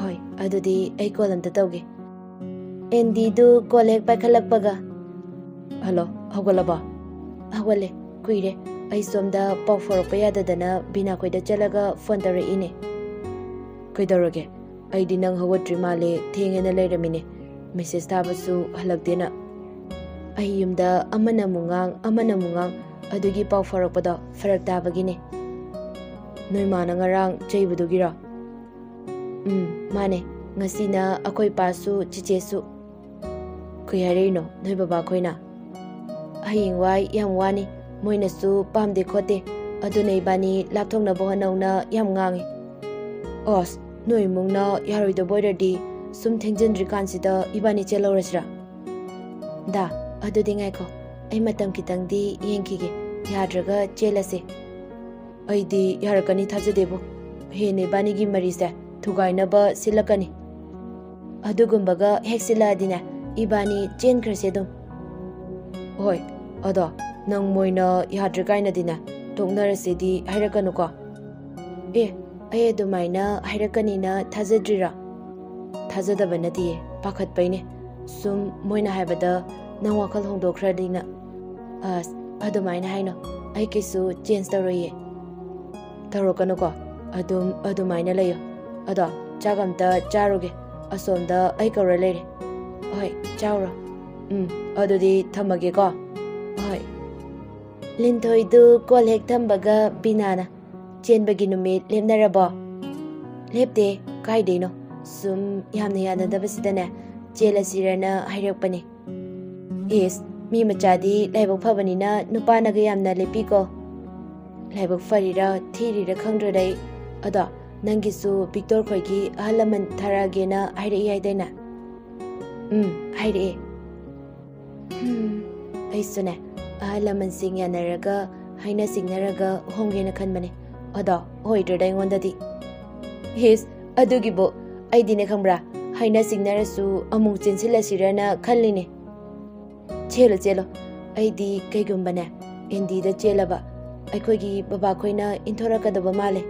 "ꯍꯣꯏ, ꯑꯗꯨꯗꯤ ꯑꯩ ꯀꯣꯜ ꯑꯝꯇ ꯇꯧꯒꯦ꯫" ꯑꯦꯟꯗꯤꯗꯨ ꯀꯣꯜ ꯍꯦꯛ ꯄꯥꯏꯈꯠꯂꯛꯄꯒ, "ꯍꯜꯂꯣ, ꯍꯧꯒꯠꯂꯕꯣ?" "ꯍꯧꯒꯠꯂꯦ, ꯀꯨꯏꯔꯦ꯫ ꯑꯩ ꯁꯣꯝꯗ ꯄꯥꯎ ꯐꯥꯎꯔꯛꯄ ꯌꯥꯗꯗꯅ ꯕꯤꯅꯥꯈꯣꯏꯗ ꯆꯠꯂꯒ ꯐꯣꯟ ꯇꯧꯔꯛꯏꯅꯦ꯫" "ꯀꯩꯗꯧꯔꯒꯦ? ꯑꯩꯗꯤ ꯅꯪ ꯍꯧꯒꯠꯇ꯭ꯔꯤ ꯃꯥꯜꯂꯦ, ꯊꯦꯡꯉꯦꯅ ꯂꯩꯔꯝꯃꯤꯅꯦ꯫ ꯃꯦꯁꯦꯖ ꯊꯥꯕꯁꯨ ꯍꯜꯂꯛꯇꯦꯅ꯫" "ꯑꯩ ꯌꯨꯝꯗ ꯑꯃꯅ ꯑꯃꯨꯛ ꯉꯥꯡ, ꯑꯃꯅ ꯑꯃꯨꯛ ꯉꯥꯡ, ꯑꯗꯨꯒꯤ ꯄꯥꯎ ꯐꯥꯎꯔꯛꯄꯗꯣ ꯐꯔꯛ ꯇꯥꯕꯒꯤꯅꯦ꯫" "ꯅꯣꯏ ꯃꯥꯅ ꯉꯔꯥꯡ ꯆꯩꯕꯗꯨꯒꯤꯔꯣ?" "ꯎꯝ, ꯃꯥꯅꯦ꯫ ꯉꯁꯤꯅ ꯑꯩꯈꯣꯏ ꯄꯥꯁꯨ ꯆꯤꯆꯦꯁꯨ꯫" "ꯀꯩ ꯍꯥꯏꯔꯛꯏꯅꯣ ꯅꯣꯏ ꯕꯕꯥꯈꯣꯏꯅ?" "ꯍꯌꯦꯡꯋꯥꯏ ꯌꯥꯝ ꯋꯥꯅꯤ, ꯃꯣꯏꯅꯁꯨ ꯄꯥꯝꯗꯦ ꯈꯣꯠꯇꯦ, ꯑꯗꯨꯅ ꯏꯕꯥꯅꯤ ꯂꯥꯞꯊꯣꯛꯅꯕ ꯍꯣꯠꯅꯧꯅ ꯌꯥꯝ ꯉꯥꯡꯉꯤ꯫" "ꯑꯁ, ꯅꯣꯏ ꯏꯃꯨꯡꯅ ꯌꯥꯔꯣꯏꯗꯕ ꯑꯣꯏꯔꯗꯤ ꯁꯨꯝ ꯊꯦꯡꯖꯤꯟꯗ꯭ꯔꯤꯀꯥꯟꯁꯤꯗ ꯏꯕꯥꯅꯤ ꯆꯦꯜꯍꯧꯔꯁꯤꯔꯥ?" "ꯗꯥ, ꯑꯗꯨꯗꯤ ꯉꯥꯏꯈꯣ, ꯑꯩ ꯃꯇꯝ ꯈꯤꯇꯪꯗꯤ ꯌꯦꯡꯈꯤꯒꯦ, ꯌꯥꯗ꯭ꯔꯒ ꯆꯦꯜꯂꯁꯦ꯫" "ꯑꯩꯗꯤ ꯌꯥꯔꯛꯀꯅꯤ ꯊꯥꯖꯗꯦꯕꯨ꯫ ꯍꯦꯟꯅ ꯏꯕꯥꯅꯤꯒꯤ ꯃꯔꯤꯁꯦ ꯊꯨꯒꯥꯏꯅꯕ ꯁꯤꯜꯂꯛꯀꯅꯤ꯫" "ꯑꯗꯨꯒꯨꯝꯕꯒ ꯍꯦꯛ ꯁꯤꯜꯂꯛꯑꯗꯤꯅꯦ, ꯏꯕꯥꯅꯤ ꯆꯦꯟꯈ꯭ꯔꯁꯦ ꯑꯗꯨꯝ꯫" "ꯍꯣꯏ, ꯑꯗꯣ ꯅꯪ ꯃꯣꯏꯅ ꯌꯥꯗ꯭ꯔꯦ ꯀꯥꯏꯅꯗꯤꯅꯦ ꯇꯣꯛꯅꯔꯁꯦꯗꯤ ꯍꯥꯏꯔꯛꯀꯅꯨꯀꯣ꯫" "ꯑꯦ, ꯑꯩ ꯑꯗꯨꯃꯥꯏꯅ ꯍꯥꯏꯔꯛꯀꯅꯤꯅ ꯊꯥꯖꯗ꯭ꯔꯤꯔꯥ?" "ꯊꯥꯖꯗꯕ ꯅꯠꯇꯤꯌꯦ, ꯄꯥꯈꯠꯄꯩꯅꯦ꯫ ꯁꯨꯝ ꯃꯣꯏꯅ ꯍꯥꯏꯕꯗ ꯅꯪ ꯋꯥꯈꯜ ꯍꯣꯡꯗꯣꯛꯈ꯭ꯔꯗꯤꯅ꯫" "ꯑꯁ, ꯑꯗꯨꯃꯥꯏꯅ ꯍꯥꯏꯅꯣ, ꯑꯩ ꯀꯩꯁꯨ ꯆꯦꯟꯖ ꯇꯧꯔꯣꯏꯌꯦ꯫" ꯇꯧꯔꯛꯀꯅꯨꯀꯣ꯫ ꯑꯗꯨꯝ ꯑꯗꯨꯃꯥꯏꯅ ꯂꯩꯌꯣ꯫ ꯑꯗꯣ ꯆꯥꯛ ꯑꯝꯇ ꯆꯥꯔꯨꯒꯦ꯫ ꯑꯁꯣꯝꯗ ꯑꯩ ꯀꯧꯔ ꯂꯩꯔꯦ꯫ ꯍꯣꯏ, ꯆꯥꯎꯔꯣ꯫ ꯎꯝ, ꯑꯗꯨꯗꯤ ꯊꯝꯃꯒꯦꯀꯣ꯫ ꯍꯣꯏ꯫ ꯂꯤꯟꯊꯣꯏꯗꯨ ꯀꯣꯜ ꯍꯦꯛ ꯊꯝꯕꯒ ꯕꯤꯅꯥꯅ, "ꯆꯦꯟꯕꯒꯤ ꯅꯨꯃꯤꯠ ꯂꯦꯞꯅꯔꯕꯣ?" "ꯂꯦꯞꯇꯦ, ꯀꯥꯏꯗꯩꯅꯣ? ꯁꯨꯝ ꯌꯥꯝꯅ ꯌꯥꯅꯗꯕꯁꯤꯗꯅꯦ, ꯆꯦꯜꯂꯁꯤꯔꯅ ꯍꯥꯏꯔꯛꯄꯅꯦ꯫" "ꯏꯁ, ꯃꯤ ꯃꯆꯥꯗꯤ ꯂꯥꯏꯕꯛ ꯐꯕꯅꯤꯅ ꯅꯨꯄꯥꯅꯒ ꯌꯥꯝꯅ ꯂꯦꯞꯄꯤꯀꯣ꯫ ꯂꯥꯏꯕꯛ ꯐꯔꯤꯔꯥ ꯊꯤꯔꯤꯔꯥ ꯈꯪꯗ꯭ꯔꯦꯗ ꯑꯩ꯫ ꯑꯗꯣ ꯅꯪꯒꯤꯁꯨ ꯚꯤꯛꯇꯣꯔ ꯈꯣꯏꯒꯤ ꯑꯍꯜ ꯂꯃꯟ ꯊꯥꯔꯛꯑꯒꯦꯅ ꯍꯥꯏꯔꯛꯏ ꯍꯥꯏꯗꯥꯏꯅꯦ?" "ꯎꯝ, ꯍꯥꯏꯔꯛꯑꯦ꯫" "ꯍꯝ, ꯑꯩꯁꯨꯅꯦ ꯑꯍꯜ ꯂꯃꯟꯁꯤꯡ ꯌꯥꯅꯔꯒ, ꯍꯥꯏꯅ ꯁꯤꯡꯅꯔꯒ ꯍꯣꯡꯒꯦꯅ ꯈꯟꯕꯅꯦ꯫ ꯑꯗꯣ ꯑꯣꯏꯗ꯭ꯔꯦꯗ ꯑꯩꯉꯣꯟꯗꯗꯤ꯫" "ꯍꯤꯁ, ꯑꯗꯨꯒꯤꯕꯨ ꯑꯩꯗꯤꯅꯦ ꯈꯪꯕ꯭ꯔꯥ, ꯍꯥꯏꯅ ꯁꯤꯡꯅꯔꯁꯨ ꯑꯃꯨꯛ ꯆꯦꯟꯁꯤꯜꯂꯁꯤꯔꯅ ꯈꯜꯂꯤꯅꯦ꯫" "ꯆꯦꯜꯂꯣ, ꯆꯦꯜꯂꯣ꯫ ꯑꯩꯗꯤ ꯀꯩꯒꯨꯝꯕꯅꯦ ꯑꯦꯟꯗꯤꯗ ꯆꯦꯜꯂꯕ, ꯑꯩꯈꯣꯏꯒꯤ ꯕꯕꯥꯈꯣꯏꯅ ꯏꯟꯊꯣꯔꯛꯀꯗꯕ ꯃꯥꯜꯂꯦ꯫"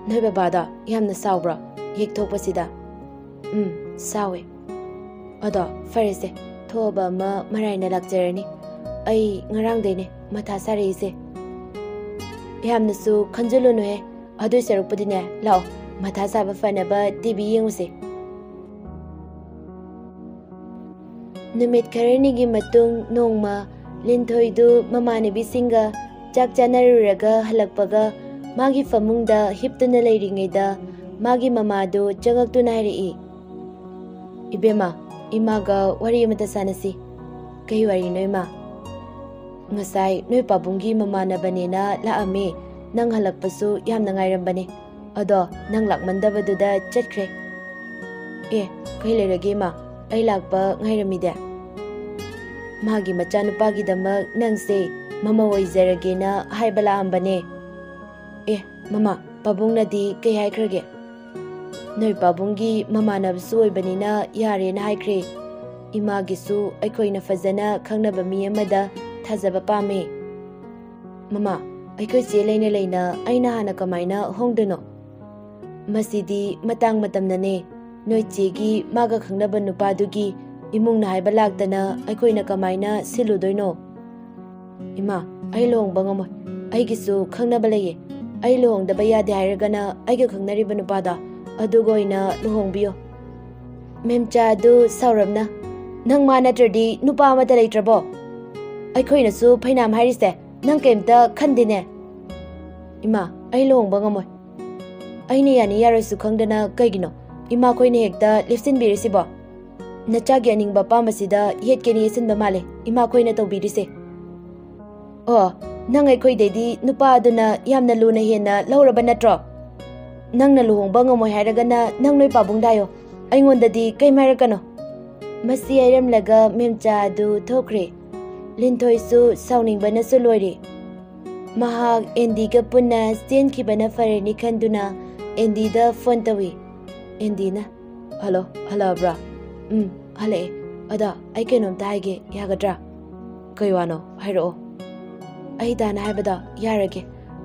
"ꯅꯣꯏ ꯕꯕꯥꯗꯣ ꯌꯥꯝꯅ ꯁꯥꯎꯕ꯭ꯔꯣ ꯍꯦꯛ ꯊꯣꯛꯄꯁꯤꯗ?" "ꯎꯝ, ꯁꯥꯎꯋꯦ꯫" "ꯑꯗꯣ ꯐꯔꯦꯁꯦ, ꯊꯣꯛꯑꯕ ꯑꯃ ꯃꯔꯥꯏꯅ ꯂꯥꯛꯆꯔꯅꯤ꯫ ꯑꯩ ꯉꯔꯥꯡꯗꯩꯅꯦ ꯃꯊꯥ ꯁꯥꯔꯛꯏꯁꯦ꯫" "ꯌꯥꯝꯅꯁꯨ ꯈꯟꯖꯤꯜꯂꯨꯅꯨꯍꯦ꯫ ꯑꯗꯨꯏ ꯁꯔꯨꯛꯄꯨꯗꯤꯅꯦ, ꯂꯥꯛꯑꯣ, ꯃꯊꯥ ꯁꯥꯕ ꯐꯅꯕ ꯇꯤꯚꯤ ꯌꯦꯡꯉꯨꯁꯦ꯫" ꯅꯨꯃꯤꯠ ꯈꯔꯅꯤꯒꯤ ꯃꯇꯨꯡ ꯅꯣꯡꯃ ꯂꯤꯟꯊꯣꯏꯗꯨ ꯃꯃꯥꯟꯅꯕꯤꯁꯤꯡꯒ ꯆꯥꯛ ꯆꯥꯅꯔꯨꯔꯒ ꯍꯜꯂꯛꯄꯒ ꯃꯥꯒꯤ ꯐꯃꯨꯡꯗ ꯍꯤꯞꯇꯨꯅ ꯂꯩꯔꯤꯉꯩꯗ ꯃꯥꯒꯤ ꯃꯃꯥꯗꯨ ꯆꯪꯉꯛꯇꯨꯅ ꯍꯥꯏꯔꯛꯏ, "ꯏꯕꯦꯝꯃ, ꯏꯃꯥꯒ ꯋꯥꯔꯤ ꯑꯃꯇ ꯁꯥꯟꯅꯁꯤ꯫" "ꯀꯩ ꯋꯥꯔꯤꯅꯣ, ꯏꯃꯥ?" "ꯉꯁꯥꯏ ꯅꯣꯏ ꯄꯥꯕꯨꯡꯒꯤ ꯃꯃꯥꯟꯅꯕꯅꯦꯅ ꯂꯥꯛꯑꯝꯃꯦ꯫ ꯅꯪ ꯍꯜꯂꯛꯄꯁꯨ ꯌꯥꯝꯅ ꯉꯥꯏꯔꯝꯕꯅꯦ꯫ ꯑꯗꯣ ꯅꯪ ꯂꯥꯛꯃꯟꯗꯕꯗꯨꯗ ꯆꯠꯈ꯭ꯔꯦ꯫" "ꯑꯦ, ꯀꯩ ꯂꯩꯔꯒꯦ, ꯏꯃꯥ? ꯑꯩ ꯂꯥꯛꯄ ꯉꯥꯏꯔꯝꯃꯤꯗꯦ꯫" "ꯃꯥꯒꯤ ꯃꯆꯥꯅꯨꯄꯥꯒꯤꯗꯃꯛ ꯅꯪꯁꯦ ꯃꯃꯧ ꯑꯣꯏꯖꯔꯒꯦꯅ ꯍꯥꯏꯕ ꯂꯥꯛꯑꯝꯕꯅꯦ꯫" "ꯑꯦ, ꯃꯃꯥ, ꯄꯥꯕꯨꯡꯅꯗꯤ ꯀꯩ ꯍꯥꯏꯈ꯭ꯔꯒꯦ?" "ꯅꯣꯏ ꯄꯥꯕꯨꯡꯒꯤ ꯃꯃꯥꯟꯅꯕꯁꯨ ꯑꯣꯏꯕꯅꯤꯅ ꯌꯥꯔꯦꯅ ꯍꯥꯏꯈ꯭ꯔꯦ꯫ ꯏꯃꯥꯒꯤꯁꯨ ꯑꯩꯈꯣꯏꯅ ꯐꯖꯅ ꯈꯪꯅꯕ ꯃꯤ ꯑꯃꯗ ꯊꯥꯖꯕ ꯄꯥꯝꯃꯦ꯫" "ꯃꯃꯥ, ꯑꯩꯈꯣꯏ ꯆꯦ ꯂꯩꯅ ꯂꯩꯅ ꯑꯩꯅ ꯍꯥꯟꯅ ꯀꯃꯥꯏꯅ ꯍꯣꯡꯗꯣꯏꯅꯣ?" "ꯃꯁꯤꯗꯤ ꯃꯇꯥꯡ ꯃꯇꯝꯅꯅꯦ꯫ ꯅꯣꯏ ꯆꯦꯒꯤ ꯃꯥꯒ ꯈꯪꯅꯕ ꯅꯨꯄꯥꯗꯨꯒꯤ ꯏꯃꯨꯡꯅ ꯍꯥꯏꯕ ꯂꯥꯛꯇꯅ ꯑꯩꯈꯣꯏꯅ ꯀꯃꯥꯏꯅ ꯁꯤꯜꯂꯨꯗꯣꯏꯅꯣ?" "ꯏꯃꯥ, ꯑꯩ ꯂꯨꯍꯣꯡꯕ ꯉꯝꯃꯣꯏ꯫ ꯑꯩꯒꯤꯁꯨ ꯈꯪꯅꯕ ꯂꯩꯌꯦ꯫ ꯑꯩ ꯂꯨꯍꯣꯡꯗꯕ ꯌꯥꯗꯦ ꯍꯥꯏꯔꯒꯅ ꯑꯩꯒ ꯈꯪꯅꯔꯤꯕ ꯅꯨꯄꯥꯗꯣ ꯑꯗꯨꯒ ꯑꯣꯏꯅ ꯂꯨꯍꯣꯡꯕꯤꯌꯣ꯫ ꯃꯦꯝꯆꯥ ꯑꯗꯨ ꯁꯥꯎꯔꯞꯅ, "ꯅꯪ ꯃꯥ ꯅꯠꯇ꯭ꯔꯗꯤ ꯅꯨꯄꯥ ꯑꯃꯠꯇ ꯂꯩꯇ꯭ꯔꯕꯣ? ꯑꯩꯈꯣꯏꯅꯁꯨ ꯐꯩꯅꯥꯝ ꯍꯥꯏꯔꯤꯁꯦ, ꯅꯪ ꯀꯩꯝꯇ ꯈꯟꯗꯦꯅꯦ?" "ꯏꯃꯥ, ꯑꯩ ꯂꯨꯍꯣꯡꯕ ꯉꯝꯃꯣꯏ꯫ ꯑꯩꯅ ꯌꯥꯅꯤ ꯌꯥꯔꯣꯏꯁꯨ ꯈꯪꯗꯅ ꯀꯩꯒꯤꯅꯣ? ꯏꯃꯥꯈꯣꯏꯅ ꯍꯦꯛꯇ ꯂꯦꯞꯁꯤꯟꯕꯤꯔꯤꯁꯤꯕꯣ? ꯅꯆꯥꯒꯤ ꯑꯅꯤꯡꯕ ꯑꯄꯥꯝꯕꯁꯤꯗ ꯌꯦꯠꯀꯦꯅ ꯌꯦꯠꯁꯤꯟꯕ ꯃꯥꯜꯂꯦ ꯏꯃꯥꯈꯣꯏꯅ ꯇꯧꯕꯤꯔꯤꯁꯦ꯫ ꯑꯣ, ꯅꯪ ꯑꯩꯈꯣꯏꯗꯩꯗꯤ ꯅꯨꯄꯥ ꯑꯗꯨꯅ ꯌꯥꯝꯅ ꯂꯨꯅ ꯍꯦꯟꯅ ꯂꯧꯔꯕ ꯅꯠꯇ꯭ꯔꯣ? ꯅꯪꯅ ꯂꯨꯍꯣꯡꯕ ꯉꯝꯃꯣꯏ ꯍꯥꯏꯔꯒꯅ ꯅꯪ ꯅꯣꯏ ꯄꯥꯕꯨꯡꯗ ꯍꯥꯏꯌꯣ, ꯑꯩꯉꯣꯟꯗꯗꯤ ꯀꯩꯝ ꯍꯥꯏꯔꯛꯀꯅꯣ꯫" ꯃꯁꯤ ꯍꯥꯏꯔꯝꯂꯒ ꯃꯦꯝꯆꯥ ꯑꯗꯨ ꯊꯣꯛꯈ꯭ꯔꯦ꯫ ꯂꯤꯟꯊꯣꯏꯁꯨ ꯁꯥꯎꯅꯤꯡꯕꯅꯁꯨ ꯂꯣꯏꯔꯦ꯫ ꯃꯍꯥꯛ ꯑꯦꯟꯗꯤꯒ ꯄꯨꯟꯅ ꯆꯦꯟꯈꯤꯕꯅ ꯐꯔꯅꯤ ꯈꯟꯗꯨꯅ ꯑꯦꯟꯗꯤꯗ ꯐꯣꯟ ꯇꯧꯏ꯫ ꯑꯦꯟꯗꯤꯅ, "ꯍꯜꯂꯣ, ꯍꯜꯂꯛꯑꯕ꯭ꯔꯥ?" "ꯎꯝ, ꯍꯜꯂꯛꯑꯦ꯫ ꯑꯗꯣ ꯑꯩ ꯀꯩꯅꯣꯝꯇ ꯍꯥꯏꯒꯦ, ꯌꯥꯒꯗ꯭ꯔꯥ?" "ꯀꯩ ꯋꯥꯅꯣ? ꯍꯥꯏꯔꯛꯑꯣ꯫" "ꯑꯩ ꯗꯥꯅ ꯍꯥꯏꯕꯗꯣ ꯌꯥꯔꯒꯦ꯫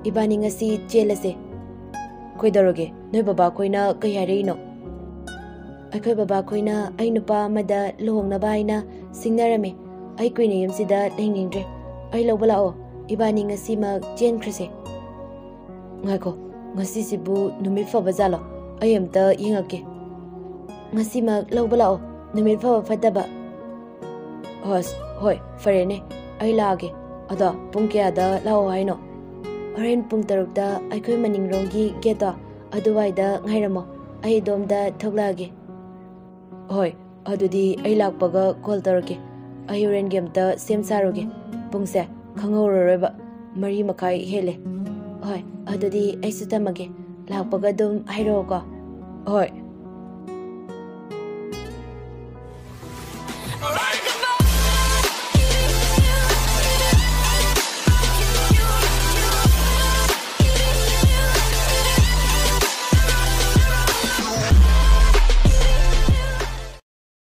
ꯏꯕꯥꯅꯤ ꯉꯁꯤ ꯆꯦꯜꯂꯁꯦ꯫" "ꯀꯩꯗꯧꯔꯒꯦ? ꯅꯣꯏ ꯕꯕꯥꯈꯣꯏꯅ ꯀꯩ ꯍꯥꯏꯔꯛꯏꯅꯣ?" "ꯑꯩꯈꯣꯏ ꯕꯕꯥꯈꯣꯏꯅ ꯑꯩ ꯅꯨꯄꯥ ꯑꯃꯗ ꯂꯨꯍꯣꯡꯅꯕ ꯍꯥꯏꯅ ꯁꯤꯡꯅꯔꯝꯃꯦ꯫ ꯑꯩ ꯀꯨꯏꯅ ꯌꯨꯝꯁꯤꯗ ꯂꯩꯅꯤꯡꯗ꯭ꯔꯦ꯫ ꯑꯩ ꯂꯧꯕ ꯂꯥꯛꯑꯣ꯫ ꯏꯕꯥꯅꯤ ꯉꯁꯤꯃꯛ ꯆꯦꯟꯈ꯭ꯔꯁꯦ꯫" "ꯉꯥꯏꯈꯣ, ꯉꯁꯤꯁꯤꯕꯨ ꯅꯨꯃꯤꯠ ꯐꯕ ꯖꯥꯠꯂꯣ? ꯑꯩ ꯑꯝꯇ ꯌꯦꯡꯉꯛꯀꯦ꯫" "ꯉꯁꯤꯃꯛ ꯂꯧꯕ ꯂꯥꯛꯑꯣ, ꯅꯨꯃꯤꯠ ꯐꯕ ꯐꯠꯇꯕ꯫" "ꯑꯁ, ꯍꯣꯏ, ꯐꯔꯦꯅꯦ, ꯑꯩ ꯂꯥꯛꯑꯒꯦ꯫ ꯑꯗꯣ ꯄꯨꯡ ꯀꯌꯥꯗ ꯂꯥꯛꯑꯣ ꯍꯥꯏꯅꯣ?" "ꯍꯣꯔꯦꯟ ꯄꯨꯡ ꯇꯔꯨꯛꯇ ꯑꯩꯈꯣꯏ ꯃꯅꯤꯡꯔꯣꯝꯒꯤ ꯒꯦꯠꯇꯣ ꯑꯗꯨꯋꯥꯏꯗ ꯉꯥꯏꯔꯝꯃꯣ, ꯑꯩ ꯑꯗꯣꯝꯗ ꯊꯣꯛꯂꯛꯑꯒꯦ꯫" "ꯍꯣꯏ, ꯑꯗꯨꯗꯤ ꯑꯩ ꯂꯥꯛꯄꯒ ꯀꯣꯜ ꯇꯧꯔꯛꯀꯦ꯫ ꯑꯩ ꯍꯣꯔꯦꯟꯒꯤ ꯑꯝꯇ ꯁꯦꯝ ꯁꯥꯔꯨꯒꯦ꯫ ꯄꯨꯡꯁꯦ ꯈꯪꯍꯧꯔꯔꯣꯏꯕ, ꯃꯔꯤ ꯃꯈꯥꯏ ꯍꯦꯜꯂꯦ꯫ ꯍꯣꯏ, ꯑꯗꯨꯗꯤ ꯑꯩꯁꯨ ꯊꯝꯃꯒꯦ꯫ ꯂꯥꯛꯄꯒ ꯑꯗꯨꯝ ꯍꯥꯏꯔꯛꯑꯣꯀꯣ꯫" "ꯍꯣꯏ,